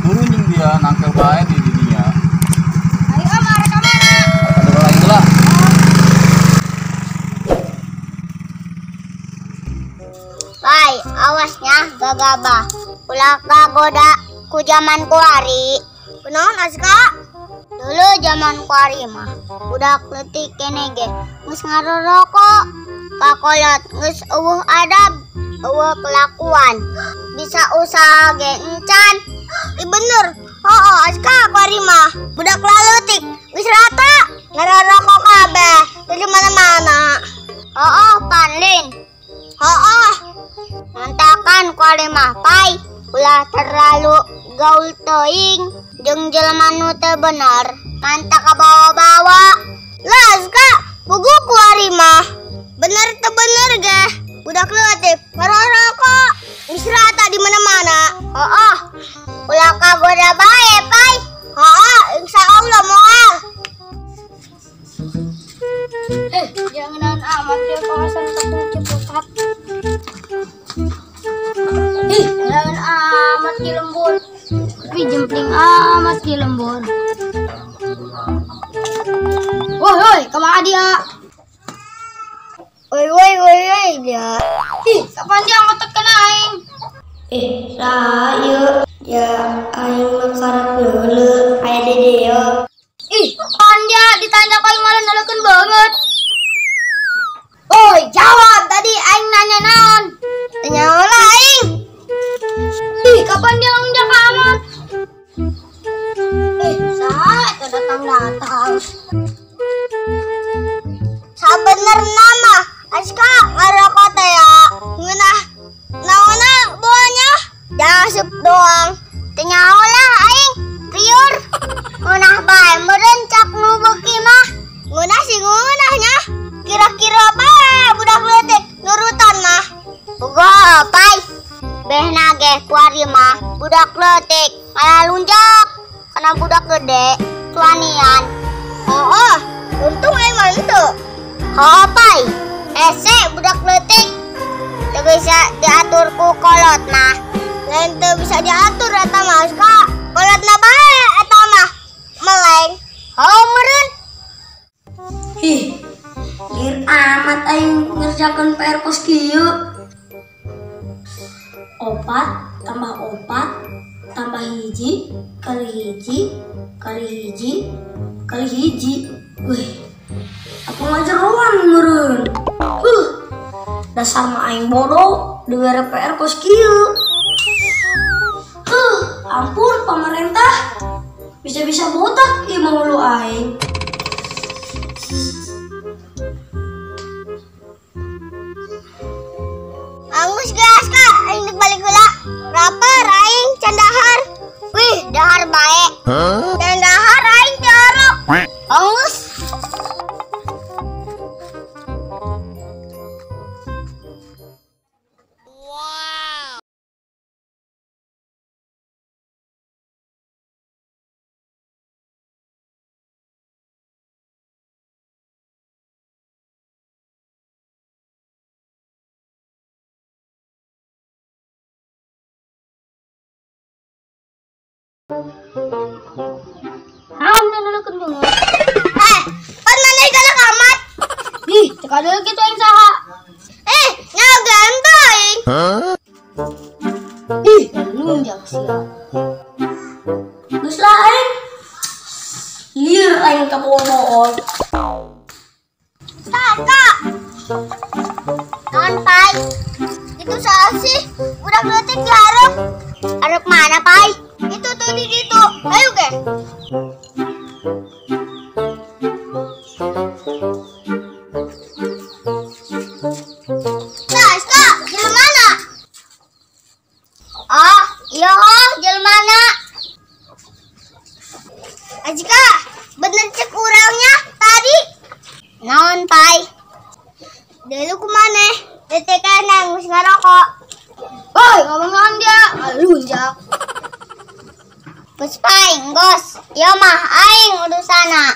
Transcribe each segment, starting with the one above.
Turun jeung dia nangkel bae di dinya. Ayo om arek ka mana? Ada lain heula. Pai, awasnya gagabah. Ulah kagoda ku jaman kuari. Kunaon Azka? Dulu jaman kuari mah budak leutik kene ge geus ngaroroko. Kakolot geus eueuh adab, eueuh kelakuan. Bisa usaha ge encan. Ih bener. Oh, Azka kuari mah budak leutik geus rata ngaroroko kabeh di mana-mana. Oh, panlin. Oh, mantakan kuari mah pai ulah terlalu gaul teuing jeung jelema nu teu bener mantak kabawa-bawa. Lah Azka, buku kuari mah bener teu bener ge budak leutik ngaroroko geus rata di mana-mana. Oh, ulah kagoda bae pai. Heeh, insyaallah moal. Jangan amat ya kawasan Kampung Ciputat. Ih, jangan amat di lembur. Tapi jempling amat di lembur. Woi, woi, kemana dia? Woi, woi, woi, woi dia. Ih, kapan dia ngotot kena aing? Saha ya aing mah karep leuleuh aya di dieu. Ih, kapan dia ditanda aing malah nalekeun banget. Oi, jawab tadi aing nanya naon? Tanya lah aing. Ih, kapan dia longjak amat? Saha eta datang-datang. Sabenerna mah Azka ngarokok teh ya. Ngeunah naonna buahnya? Jangan doang. Teu nyaho lah aing. Riur. Ngeunah bae meureun cak nu beuki mah. Ngeunah sih ngeunahnya. Kira-kira bae budak leutik nurutan mah. Bogo pai. Behna ge kuari mah budak leutik malah lunjak kana budak gede tuanian. Oh, untung aing mah henteu. Oh, pai. Ese budak leutik teu bisa diatur ku kolot mah. Lain teu bisa diatur eta mah Azka. Kolotna bae eta mah meleng. Oh, meureun. Ih, lieur amat aing ngerjakeun PR kos kieu. 4 tambah 4 tambah 1 kali 1 kali 1 kali 1. Wih, aku ngajeroan meureun. Dasar mah aing bodoh dibere PR kos kieu. Ampun pemerintah. Bisa-bisa botak ieu mah hulu aing. Angus geus Kak, aing deuk balik heula. Lapar aing can dahar. Wih, dahar bae. Can dahar aing jorok. Angus. Naon nulukeun banget. Pan maneh galak amat. Ih, cek ada kitu aing saha. Nyagan aing. Ih, lunjak sia. Geus lah aing. Lieur aing ka bohong. Kak. Naon Pai? Itu saha sih? Budak leutik dihareup. Hareup mana Pai? Itu tuh di situ. Ayo ge. Nah, Kak, jelema mana? Oh, iya oh, jelema mana? Azka, bener cek urangnya tadi. Naon Pai? Dulu kumaneh? Detik nang geus ngarokok. Oi, ngomong naon dia? Ngalunjak. Geus Pai, ngos. Ieu mah aing urusana.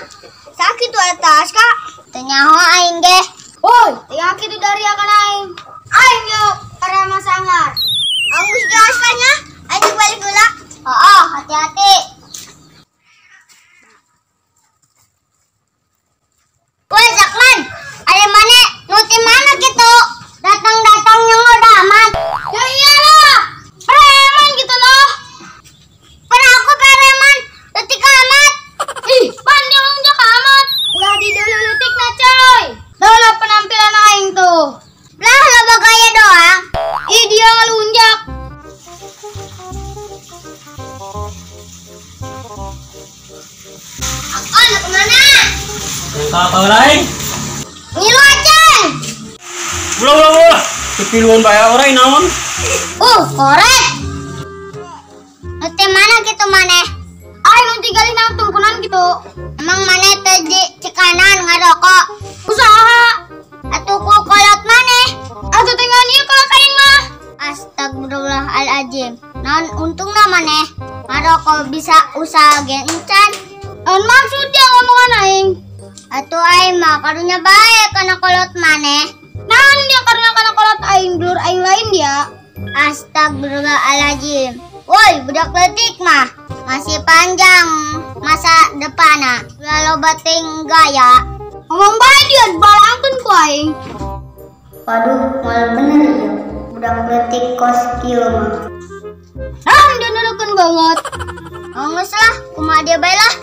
Sakit tuh eta, Azka. Teu nyaho aing ge. Woi, tinggal kitu dari akan aing. Aing yo karena sangar. Anggus ge Azkanya, aing balik heula. Heeh, hati-hati. Woi, Zakman, ada mana? Nuti mana gitu? Datang-datang yang udah amat. Ya iyalah, preman gitu loh. Pernah aku preman, detik amat. Ih, pan dia ngomong amat. Ulah di dulu lutik na coy. Lah penampilan aing tuh. Lah loba gaya doang. Ih, dia ngelunjak. Aku nak kemana? Apa lain? Ngilu aja. Ulah ulah ulah. Kepiluan bayar orang naon? Korek. Nanti mana gitu maneh? Aing nu tinggalin nang tungkunan gitu. Emang maneh teh di cekanan ngarokok? Usaha. Atuh ku kolot maneh. Atuh tinggal ieu kolot aing mah. Astagfirullahaladzim. Naon untungna maneh? Ngarokok bisa usaha ge encan. Naon maksudnya ngomongan aing? Atuh aing mah karunya bae kana kolot maneh. Naon dia karunya kana kolot aing, dulur aing lain dia. Astagfirullahaladzim. Woi, budak leutik mah masih panjang masa depanna. Ulah loba teuing gaya. Ngomong bae dia balangkeun ku aing. Waduh, moal bener ieu. Budak leutik kos kieu mah. Naon dia nulukeun banget. Geus lah, kumaha dia bae lah.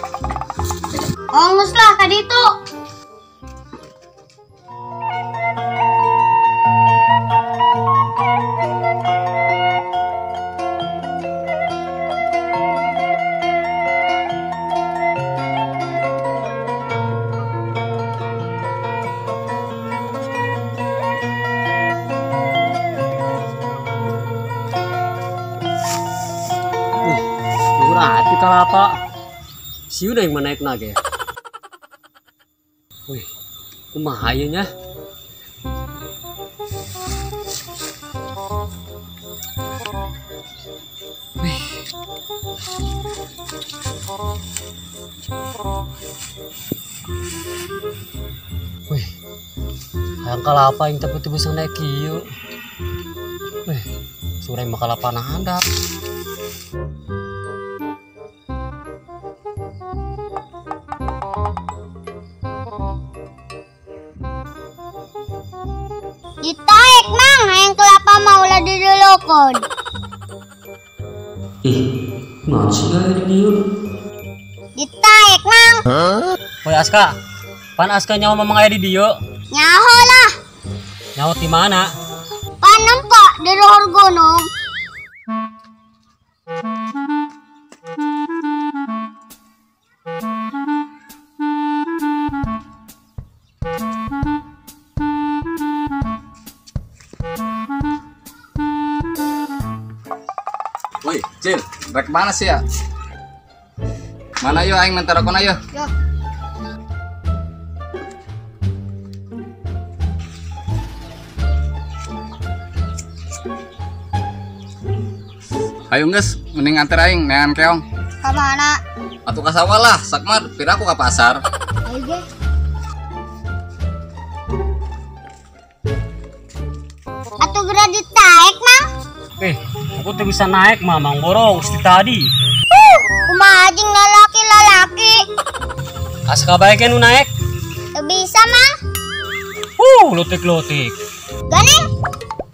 Geus lah tadi itu. Murah hati kalapa. Sieu yang mana naik nage. Wih, kumaha ieu nya? Wih. Wih. Hayang kalapa yang tapi teu bisa naik kieu. Wih, sore mah kalapa na handap. Ditaek mang, hayang kelapa mah ulah didulukon. Ih, naon sih gaya di dieu? Ditaek mang. Woi Aska, pan Aska nyawa mamang aya di dieu? Nyaho lah. Nyaho di mana? Pan nempo di luhur gunung. Woi, Cil, rek mana sih ya? Mana yo aing minta rokona yo. Yo. Ayo geus, mending anter aing neangan keong. Ka mana? Atuh ka sawah lah, sakmar piraku ka pasar. Ayo ge. Atuh geura ditaek, Mang. Aku tuh bisa naik mah, Mang Borong, mesti tadi. Kumaha jeung lalaki-lalaki. Aska bae nu naek. Teu bisa mang. Lutik-lutik. Ganeng.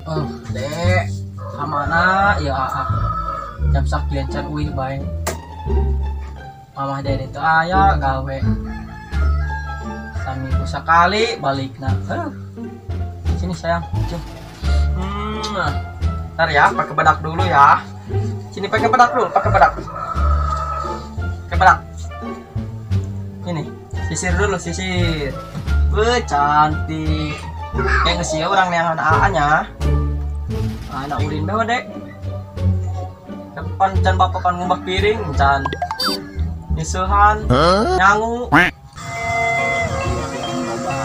Oh, Dek. Kamana ya aa. Jam sakieu can uih bae. Mamah Dede teu aya gawe. Saminggu sakali balikna. Sini sayang, cium. Ntar ya, pakai bedak dulu ya. Sini pakai bedak dulu, pakai bedak. Pakai bedak. Ini, sisir dulu, sisir. Wih, cantik. Kayak ngesia orang yang anak-nya. Anak ulin bae, Dek. Depan can bapak pan ngumbah piring, can. Nyusuhan, nyangu.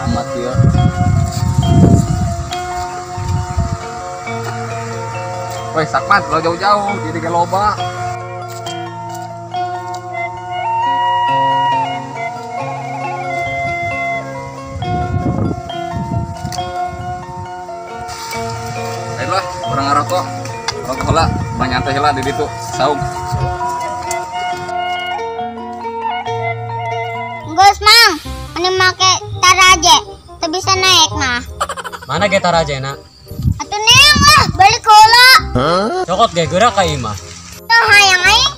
Amat ya. Woi, sakmat lo jauh-jauh jadi ke loba. Ayolah, orang ngarokok. Rokok heula, banyak teh heula di ditu, saung. Geus, Mang. Meni make taraje, teu bisa naik mah. Mana ge tarajena? Atuh neang lah, balik heula. Cokot ge geura ka imah. Teu hayang aing.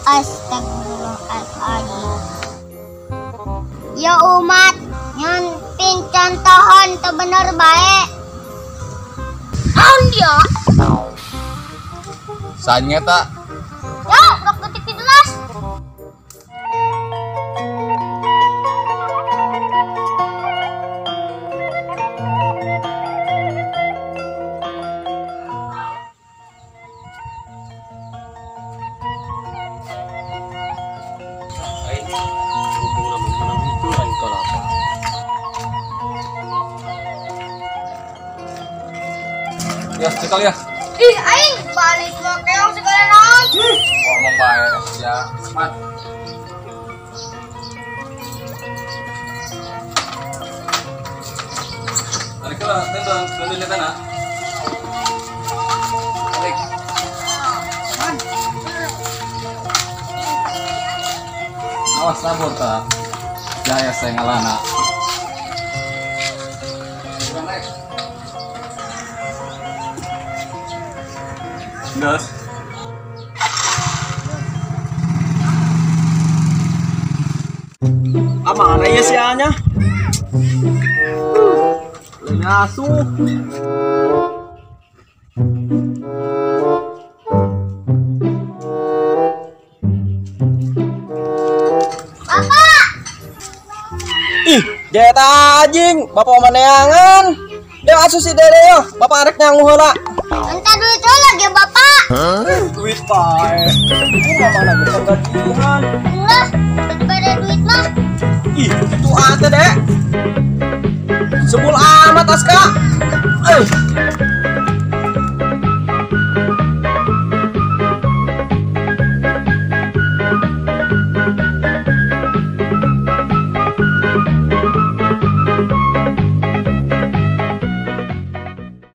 Astagfirullahaladzim. Ya umat, nyon pincontohan teu bener bae. Naon dia? Sanya tak? Ya, rok detik jelas. Ya, sekali ya. Ih, aing balik mah keong segala naon. Ngomong bae ya, mat. Tarik lah, tendang, tendang di tanah. Tarik. Awas sabur ta. Jaya saya ngalana. Gas. Mana ya si A-nya? Ngasuh. Bapak. Ih, jeta anjing, bapak maneangan. Dia asuh si Dede yo, bapak arek nyangu heula. Entah duit heula ge bapak. Duit pae. Ku mana bisa gajian. Ulah, daripada duit mah. Ih, itu ate, Dek. Sebul amat Aska.